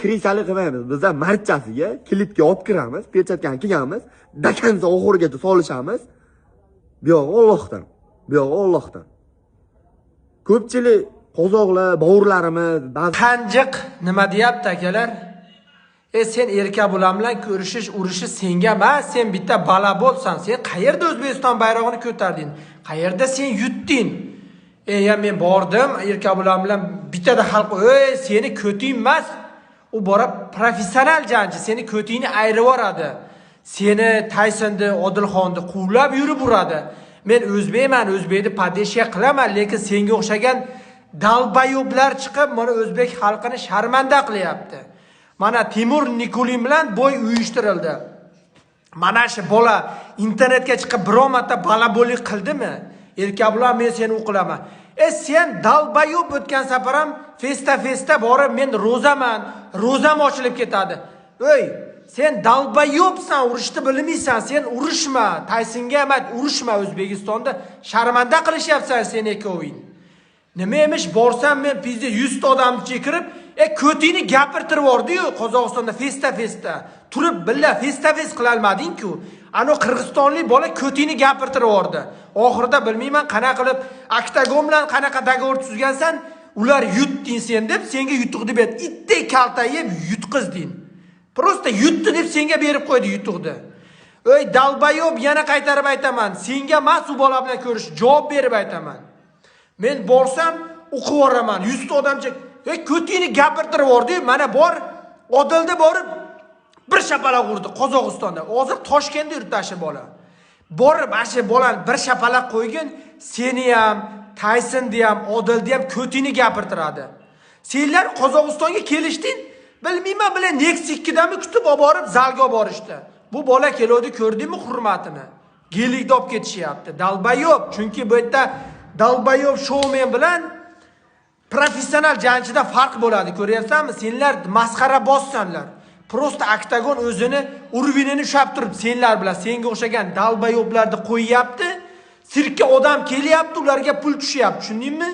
Крыса lik qilmaymiz. Bizlar marchasiga клетка olib kiramiz, перчатка ni kiyamiz, до конца oxirigacha solishamiz. Bu yog'i Allohdan. Bu yog'i Allohdan. Ko'pchilik qozoqlar, bovurlarimiz ba'zi Qanjiq nima deyapti, akalar? E, sen Erkabulan bilan ko'rishish, urushish senga emas, sen bitta балабол san. Sen qayerda O'zbekiston bayrog'ini ko'tarding? Qayerda sen yutding? E, ya men bordim, Erkabulan bilan bittada xalq, ey, seni ko'ting emas. U borib professional jangchi, seni ko'tingni ayirib yuboradi. Seni Taysonni, Odilxonni quvlab yurib uradi. Men o'zbekman, o'zbekni поддержка qilaman, lekin senga o'xshagan долбоёб lar chiqib, mana o'zbek xalqini sharmanda qilyapti. Mana Timur Nikulin bilan бой uyushtirildi. Mana shu bola internetga chiqib biror marta балабол lik qildimi? Erkabulan, men seni u qilaman. E, sen долбоёб, o'tgan safar ham festa festa borib, men ro'zaman, ro'zam ochilib ketadi. Ey, sen долбоёб san, urushni bilmaysan, sen urushma. Taysinga ham ayt, urushma. O'zbekistonda sharmanda qilishyapsan sen ikkoving. Nima emish, borsam men пизде 100 ta odamni chekirib, e, ko'tingni gapirtirib yubordi-yu Qozog'istonda festa festa. Turib billa festa fest qilolmading-ku. Ano qirg'izistonlik bola ko'tingni gapirtirib yubordi. Oxirida bilmayman qanaqa qilib oktagon bilan qanaqa договор tuzgansan, ular yutding sen deb senga yutuqni berdi. Itdek kalta yeb yutqizding. Просто yutdi deb senga berib qo'ydi yutuqni. Ey долбоёб, yana qaytarib aytaman, senga emas u bola bilan ko'rish, javob berib aytaman. Men borsam o'qib yuboraman, 100 ta odamcha, ey, ko'tingni gapirtirib yubordi. Mana bor, Odilda borib bir shapaloq urdi Qozog'istonda. Hozir Toshkentda yuribdi shu bola. Borib ana shu bolani bir shapaloq qo'ygin, seni ham, Taysonni ham, Odilni ham ko'tingni gapirtiradi. Senlar Qozog'istonga kelishding, bilmayman, bilan Nexia 2dami kutib olib borib zalga olib borishdi. Bu bola keluvdi, ko'rdingmi hurmatini? Gelikda olib ketishyapti. Долбоёб, chunki bu yerda долбоёб shoumen bilan professional jangchida farq bo'ladi, ko'ryapsanmi? Senlar masxara bossanlar. Просто oktagon o'zini уровень ini ushlab turib, senlar bilan senga o'xshagan долбоёб larni qo'yyapti. Sirkka odam kelyapti, ularga pul tushyapti, tushundingmi?